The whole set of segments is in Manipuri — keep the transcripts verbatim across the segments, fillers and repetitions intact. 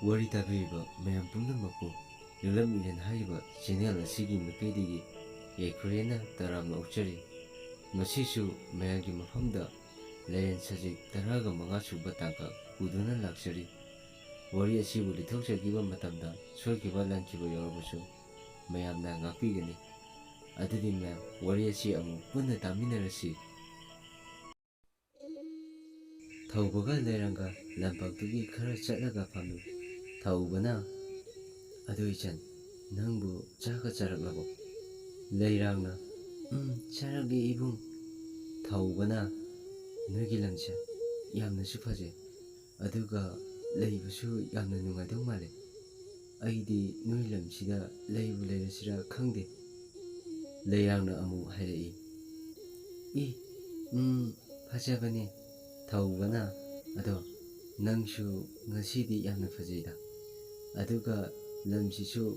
ꯋꯥꯔꯤ ꯇꯥꯕꯤꯔꯤꯕ ꯃꯌꯥꯝ ꯄꯨꯝꯅꯃꯛꯄꯨ ꯂꯤꯂꯝ ꯏꯔꯦꯟ ꯍꯥꯏꯔꯤꯕ ꯆꯦꯅꯦꯜ ꯑꯁꯤꯒꯤ ꯃꯥꯏꯀꯩꯗꯒꯤ ꯌꯥꯏꯐꯔꯦꯅ ꯇꯔꯥꯝꯅ ꯑꯣꯛꯆꯔꯤ꯫ ꯉꯁꯤꯁꯨ ꯃꯌꯥꯝꯒꯤ ꯃꯐꯝꯗ ꯂꯥꯏꯔꯦꯟ ꯁꯖꯤꯛ ꯇꯔꯥꯒ ꯃꯉꯥ ꯁꯨꯕ ꯇꯥꯡꯀꯛ ꯄꯨꯗꯨꯅ ꯂꯥꯛꯆꯔꯤ꯫ ꯋꯥꯔꯤ ꯑꯁꯤꯕꯨ ꯂꯤꯊꯣꯛꯆꯈꯤꯕ ꯃꯇꯝꯗ ꯁꯣꯏꯈꯤꯕ ꯂꯥꯟꯈꯤꯕ ꯌꯥꯎꯔꯕꯁꯨ ꯃꯌꯥꯝꯅ ꯉꯥꯛꯄꯤꯒꯅꯤ꯫ ꯑꯗꯨꯗꯤ ꯃꯌꯥꯝ, ꯋꯥꯔꯤ ꯑꯁꯤ ꯑꯃꯨꯛ ꯄꯨꯟꯅ ꯇꯥꯃꯤꯟꯅꯔꯁꯤ꯫ ꯊꯧꯕꯒ ꯂꯩꯔꯥꯡꯒ ꯂꯝꯄꯥꯛꯇꯨꯒꯤ ꯈꯔ ꯆꯠꯂꯒ ꯐꯝꯃꯤ꯫ ꯊꯧꯕꯅ, "ꯑꯗꯨ ꯏꯆꯟ, ꯅꯪꯕꯨ ꯆꯥꯛꯀ ꯆꯥꯔꯛꯂꯕꯣ?" ꯂꯩꯔꯥꯡꯅ, "ꯎꯝ, ꯆꯥꯔꯛꯂꯤ ꯏꯕꯨꯡ꯫" ꯊꯧꯕꯅ, "ꯅꯣꯏꯒꯤ ꯂꯝꯁꯦ ꯌꯥꯝꯅꯁꯨ ꯐꯖꯩ, ꯑꯗꯨꯒ ꯂꯩꯕꯁꯨ ꯌꯥꯝꯅ ꯅꯨꯡꯉꯥꯏꯗꯧ ꯃꯥꯜꯂꯦ꯫ ꯑꯩꯗꯤ ꯅꯣꯏ ꯂꯝꯁꯤꯗ ꯂꯩꯕꯨ ꯂꯩꯔꯁꯤꯔꯥ ꯈꯪꯗꯦ꯫" ꯂꯩꯔꯥꯡꯅ ꯑꯃꯨꯛ ꯍꯥꯏꯔꯛꯏ, "ꯏ, ꯎꯝ, ꯐꯖꯕꯅꯦ꯫" ꯊꯧꯕꯅ, "ꯑꯗꯣ ꯅꯪꯁꯨ ꯉꯁꯤꯗꯤ ꯌꯥꯝꯅ ꯐꯖꯩꯗ, ꯑꯗꯨꯒ ꯂꯝꯁꯤꯁꯨ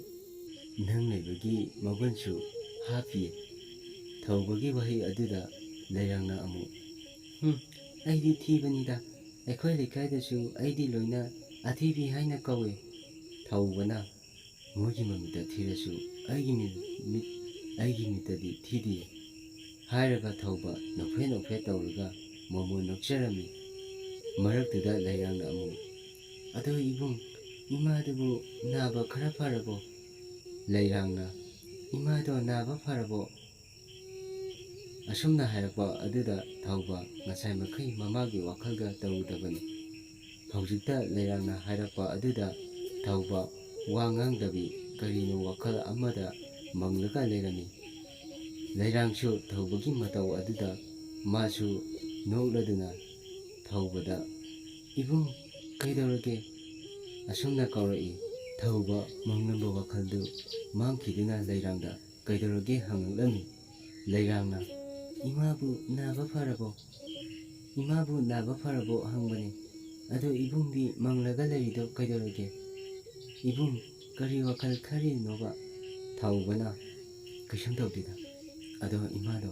ꯅꯪ ꯂꯩꯕꯒꯤ ꯃꯒꯨꯟꯁꯨ ꯍꯥꯞꯄꯤꯌꯦ꯫" ꯊꯧꯕꯒꯤ ꯋꯥꯍꯩ ꯑꯗꯨꯗ ꯂꯩꯔꯥꯡꯅ ꯑꯃꯨꯛ, "ꯍꯨꯝ, ꯑꯩꯗꯤ ꯊꯤꯕꯅꯤꯗ, ꯑꯩꯈꯣꯏ ꯂꯩꯀꯥꯏꯗꯁꯨ ꯑꯩꯗꯤ ꯂꯣꯏꯅ ꯑꯊꯤꯕꯤ ꯍꯥꯏꯅ ꯀꯧꯋꯦ꯫" ꯊꯧꯕꯅ, "ꯃꯣꯏꯒꯤ ꯃꯃꯤꯠꯇ ꯊꯤꯔꯁꯨ ꯑꯩꯒꯤ ꯃꯤꯠ, ꯃꯤꯠ, ꯑꯩꯒꯤ ꯃꯤꯠꯇꯗꯤ ꯊꯤꯗꯤꯌꯦ꯫" ꯍꯥꯏꯔꯒ ꯊꯧꯕ ꯅꯣꯛꯐꯦꯠ ꯅꯣꯛꯐꯦꯠ ꯇꯧꯔꯒ ꯃꯣꯃꯣꯟ ꯅꯣꯛꯆꯔꯝꯃꯤ꯫ ꯃꯔꯛꯇꯨꯗ ꯂꯩꯔꯥꯡꯅ ꯑꯃꯨꯛ, "ꯑꯗꯣ ꯏꯕꯨꯡ, ꯏꯃꯥꯗꯨꯕꯨ ꯅꯥꯕ ꯈꯔ ꯐꯔꯕꯣ?" ꯂꯩꯔꯥꯡꯅ, "ꯏꯃꯥꯗꯣ ꯅꯥꯕ ꯐꯔꯕꯣ?" ꯑꯁꯨꯝꯅ ꯍꯥꯏꯔꯛꯄ ꯑꯗꯨꯗ ꯊꯧꯕ ꯉꯁꯥꯏ ꯃꯈꯩ ꯃꯃꯥꯒꯤ ꯋꯥꯈꯜꯒ ꯇꯧꯔꯨꯗꯕꯅꯤ꯫ ꯍꯧꯖꯤꯛꯇ ꯂꯩꯔꯥꯡꯅ ꯍꯥꯏꯔꯛꯄ ꯑꯗꯨꯗ ꯊꯧꯕ ꯋꯥ ꯉꯥꯡꯗꯕꯤ ꯀꯔꯤꯅꯣ ꯋꯥꯈꯜ ꯑꯃꯗ ꯃꯪꯂꯒ ꯂꯩꯔꯝꯃꯤ꯫ ꯂꯩꯔꯥꯡꯁꯨ ꯊꯧꯕꯒꯤ ꯃꯇꯧ ꯑꯗꯨꯗ ꯃꯥꯁꯨ ꯅꯣꯛꯂꯗꯨꯅ ꯊꯧꯕꯗ, "ꯏꯕꯨꯡ, ꯀꯩꯗꯧꯔꯒꯦ?" ꯑꯁꯨꯝꯅ ꯀꯧꯔꯛꯏ꯫ ꯊꯧꯕ ꯃꯪꯂꯝꯕ ꯋꯥꯈꯜꯗꯨ ꯃꯥꯡꯈꯤꯗꯨꯅ ꯂꯩꯔꯥꯡꯗ "ꯀꯩꯗꯧꯔꯒꯦ?" ꯍꯪꯂꯛꯂꯝꯃꯤ꯫ ꯂꯩꯔꯥꯡꯅ, "ꯏꯃꯥꯕꯨ ꯅꯥꯕ ꯐꯔꯕꯣ? ꯏꯃꯥꯕꯨ ꯅꯥꯕ ꯐꯔꯕꯣ ꯍꯪꯕꯅꯤ꯫ ꯑꯗꯣ ꯏꯕꯨꯡꯗꯤ ꯃꯪꯂꯒ ꯂꯩꯔꯤꯗꯣ ꯀꯩꯗꯧꯔꯒꯦ? ꯏꯕꯨꯡ, ꯀꯔꯤ ꯋꯥꯈꯜ ꯈꯜꯂꯤꯅꯣꯕ?" ꯊꯧꯕꯅ, "ꯀꯩꯁꯨꯝ ꯇꯧꯗꯦꯗ꯫ ꯑꯗꯣ ꯏꯃꯥꯗꯣ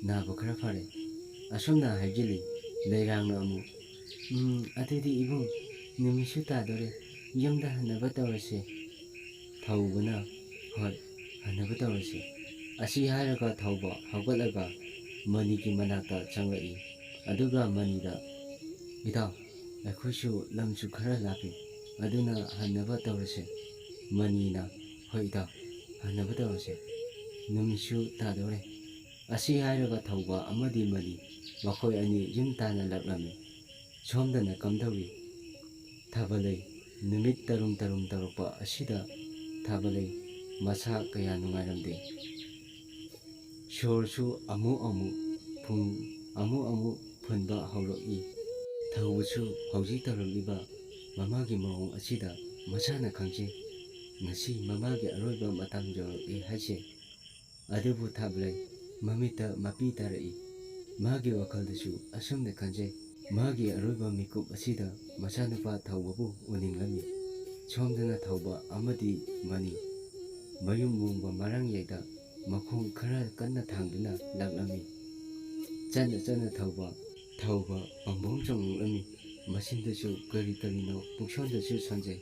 ꯅꯥꯕ ꯈꯔ ꯐꯔꯦ꯫" ꯑꯁꯨꯝꯅ ꯍꯥꯏꯖꯤꯜꯂꯤ꯫ ꯂꯩꯔꯥꯡꯅ ꯑꯃꯨꯛ, "ꯎꯝ, ꯑꯗꯨꯗꯤ ꯏꯕꯨꯡ, ꯅꯨꯃꯤꯠꯁꯨ ꯇꯥꯗꯣꯔꯦ꯫ ꯌꯨꯝꯗ ꯍꯟꯅꯕ ꯇꯧꯔꯁꯦ꯫ ꯊꯧꯕꯅ, "ꯍꯣꯏ, ꯍꯟꯅꯕ ꯇꯧꯔꯁꯦ"꯫ ꯑꯁꯤ ꯍꯥꯏꯔꯒ ꯊꯧꯕ ꯍꯧꯒꯠꯂꯒ ꯃꯅꯤꯒꯤ ꯃꯅꯥꯛꯇ ꯆꯪꯂꯛꯏ꯫ ꯑꯗꯨꯒ ꯃꯅꯤꯗ, "ꯏꯇꯥꯎ, ꯑꯩꯈꯣꯏꯁꯨ ꯂꯝꯁꯨ ꯈꯔ ꯂꯥꯞꯄꯤ, ꯑꯗꯨꯅ ꯍꯟꯅꯕ ꯇꯧꯔꯁꯦ"꯫ ꯃꯅꯤꯅ, "ꯍꯣꯏ ꯏꯇꯥꯎ, ꯍꯟꯅꯕ ꯇꯧꯔꯁꯦ꯫ ꯅꯨꯃꯤꯠꯁꯨ ꯇꯥꯗꯧꯔꯦ"꯫ ꯑꯁꯤ ꯍꯥꯏꯔꯒ ꯊꯧꯕ ꯑꯃꯗꯤ ꯃꯅꯤ ꯃꯈꯣꯏ ꯑꯅꯤ ꯌꯨꯝ ꯇꯥꯟꯅ ꯂꯥꯛꯂꯝꯃꯤ꯫ ꯁꯣꯝꯗꯅ ꯀꯝꯗꯧꯏ? ꯊꯥꯕꯂꯩ, ꯅꯨꯃꯤꯠ ꯇꯔꯨꯝ ꯇꯔꯨꯝ ꯇꯧꯔꯛꯄ ꯑꯁꯤꯗ ꯊꯥꯕꯂꯩ ꯃꯁꯥ ꯀꯌꯥ ꯅꯨꯡꯉꯥꯏꯔꯝꯗꯦ꯫ ꯁꯣꯔꯁꯨ ꯑꯃꯨꯛ ꯑꯃꯨꯛ ꯐꯨꯟ-, ꯑꯃꯨꯛ ꯑꯃꯨꯛ ꯐꯨꯟꯕ ꯍꯧꯔꯛꯏ꯫ ꯊꯧꯕꯁꯨ ꯍꯧꯖꯤꯛ ꯇꯧꯔꯛꯂꯤꯕ ꯃꯃꯥꯒꯤ ꯃꯑꯣꯡ ꯑꯁꯤꯗ ꯃꯁꯥꯅ ꯈꯪꯖꯩ꯫ ꯉꯁꯤ ꯃꯃꯥꯒꯤ ꯑꯔꯣꯏꯕ ꯃꯇꯝ ꯌꯧꯔꯛꯂꯦ ꯍꯥꯏꯁꯦ꯫ ꯑꯗꯨꯕꯨ ꯊꯥꯕꯂꯩ ꯃꯃꯤꯠꯇ ꯃꯄꯤ ꯇꯥꯔꯛꯏ꯫ ꯃꯥꯒꯤ ꯋꯥꯈꯜꯗꯁꯨ ꯑꯁꯨꯝꯅ ꯈꯟꯖꯩ, ꯃꯥꯒꯤ ꯑꯔꯣꯏꯕ ꯃꯤꯀꯨꯞ ꯑꯁꯤꯗ ꯃꯆꯥꯅꯨꯄꯥ ꯊꯧꯕꯕꯨ ꯎꯅꯤꯡꯂꯝꯃꯤ꯫ ꯁꯣꯝꯗꯅ ꯊꯧꯕ ꯑꯃꯗꯤ ꯃꯅꯤ ꯃꯌꯨꯝ ꯃꯣꯡꯕ ꯃꯔꯥꯡꯌꯥꯏꯗ ꯃꯈꯣꯡ ꯈꯔ ꯀꯟꯅ ꯊꯥꯡꯗꯨꯅ ꯂꯥꯛꯂꯝꯃꯤ꯫ ꯆꯠꯅ ꯆꯠꯅ ꯊꯧꯕ, ꯊꯧꯕ ꯄꯥꯝꯕꯣꯝ ꯆꯣꯡꯂꯛꯂꯝꯃꯤ꯫ ꯃꯆꯤꯟꯗꯁꯨ ꯀꯔꯤ ꯀꯔꯤꯅꯣ ꯄꯨꯛꯁꯣꯟꯗꯁꯨ ꯁꯣꯟꯖꯩ꯫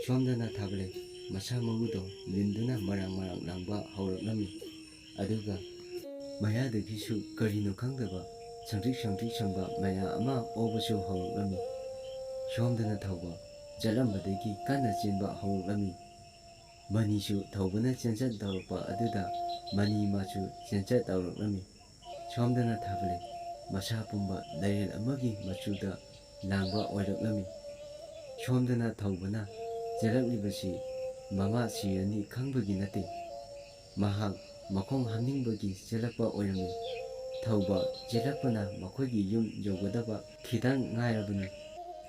ꯁꯣꯝꯗꯅ ꯊꯥꯕꯂꯩ ꯃꯁꯥ ꯃꯎꯗꯣ ꯂꯤꯟꯗꯨꯅ ꯃꯔꯥꯡ ꯃꯔꯥꯡ ꯂꯥꯡꯕ ꯍꯧꯔꯛꯂꯝꯃꯤ꯫ ꯑꯗꯨꯒ ꯃꯌꯥꯗꯒꯤꯁꯨ ꯀꯔꯤꯅꯣ ꯈꯪꯗꯕ ꯁꯪꯇ꯭ꯔꯤꯛ ꯁꯪꯇ꯭ꯔꯤꯛ ꯁꯪꯕ ꯃꯌꯥ ꯑꯃ ꯑꯣꯕꯁꯨ ꯍꯧꯔꯛꯂꯝꯃꯤ꯫ ꯁꯣꯝꯗꯅ ꯊꯧꯕ ꯆꯠꯂꯝꯕꯗꯒꯤ ꯀꯟꯅ ꯆꯦꯟꯕ ꯍꯧꯔꯛꯂꯝꯃꯤ꯫ ꯃꯅꯤꯁꯨ ꯊꯧꯕꯅ ꯆꯦꯟꯆꯠ ꯇꯧꯔꯛꯄ ꯑꯗꯨꯗ ꯃꯅꯤ ꯃꯥꯁꯨ ꯆꯦꯟꯆꯠ ꯇꯧꯔꯛꯂꯝꯃꯤ꯫ ꯁꯣꯝꯗꯅ ꯊꯥꯕꯂꯩ ꯃꯁꯥ ꯄꯨꯝꯕ ꯂꯩꯔꯦꯜ ꯑꯃꯒꯤ ꯃꯆꯨꯗ ꯂꯥꯡꯕ ꯑꯣꯏꯔꯛꯂꯝꯃꯤ꯫ ꯁꯣꯝꯗꯅ ꯊꯧꯕꯅ ꯆꯦꯜꯂꯛꯂꯤꯕꯁꯤ ꯃꯃꯥ ꯁꯤꯔꯅꯤ ꯈꯪꯕꯒꯤ ꯅꯠꯇꯦ꯫ ꯃꯍꯥꯛ ꯃꯈꯣꯡ ꯍꯥꯝꯅꯤꯡꯕꯒꯤ ꯆꯦꯜꯂꯛꯄ ꯑꯣꯏꯔꯝꯃꯤ꯫ ꯊꯧꯕ ꯆꯦꯜꯂꯛꯄꯅ ꯃꯈꯣꯏꯒꯤ ꯌꯨꯝ ꯌꯧꯒꯗꯕ ꯈꯤꯇꯪ ꯉꯥꯏꯔꯕꯅꯤ꯫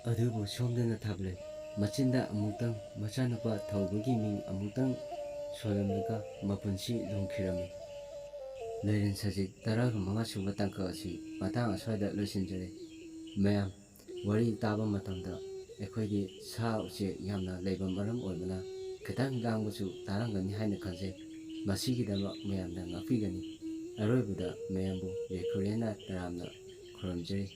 ꯑꯗꯨꯕꯨ ꯁꯣꯝꯗꯅ ꯊꯥꯕꯂꯩ ꯃꯆꯤꯟꯗ ꯑꯃꯨꯛꯇꯪ ꯃꯆꯥꯅꯨꯄꯥ ꯊꯧꯕꯒꯤ ꯃꯤꯡ ꯑꯃꯨꯛꯇꯪ ꯁꯣꯜꯂꯝꯂꯒ ꯃꯄꯨꯟꯁꯤ ꯂꯨꯝꯈꯤꯔꯝꯃꯤ꯫ ꯂꯩꯔꯦꯟ ꯁꯖꯤꯛ ꯇꯔꯥꯒ ꯃꯉꯥ ꯁꯨꯕ ꯇꯥꯡꯀꯛ ꯑꯁꯤ ꯃꯇꯥꯡ ꯑꯁ꯭ꯋꯥꯏꯗ ꯂꯣꯏꯁꯤꯟꯖꯔꯦ꯫ ꯃꯌꯥꯝ, ꯋꯥꯔꯤ ꯇꯥꯕ ꯃꯇꯝꯗ ꯑꯩꯈꯣꯏꯗꯤ ꯁꯥ ꯎꯆꯦꯛ ꯌꯥꯝꯅ ꯂꯩꯕ ꯃꯔꯝ ꯑꯣꯏꯕꯅ ꯈꯤꯇꯪ ꯂꯥꯡꯕꯁꯨ ꯇꯥꯔꯝꯒꯅꯤ ꯍꯥꯏꯅ ꯈꯟꯖꯩ꯫ ꯃꯁꯤꯒꯤꯗꯃꯛ ꯃꯌꯥꯝꯅ ꯉꯥꯛꯄꯤꯒꯅꯤ꯫ ꯑꯔꯣꯏꯕꯗ ꯃꯌꯥꯝꯕꯨ ꯌꯥꯏꯐꯔꯦꯅ ꯇꯔꯥꯝꯅ ꯈꯨꯔꯨꯝꯖꯔꯤ꯫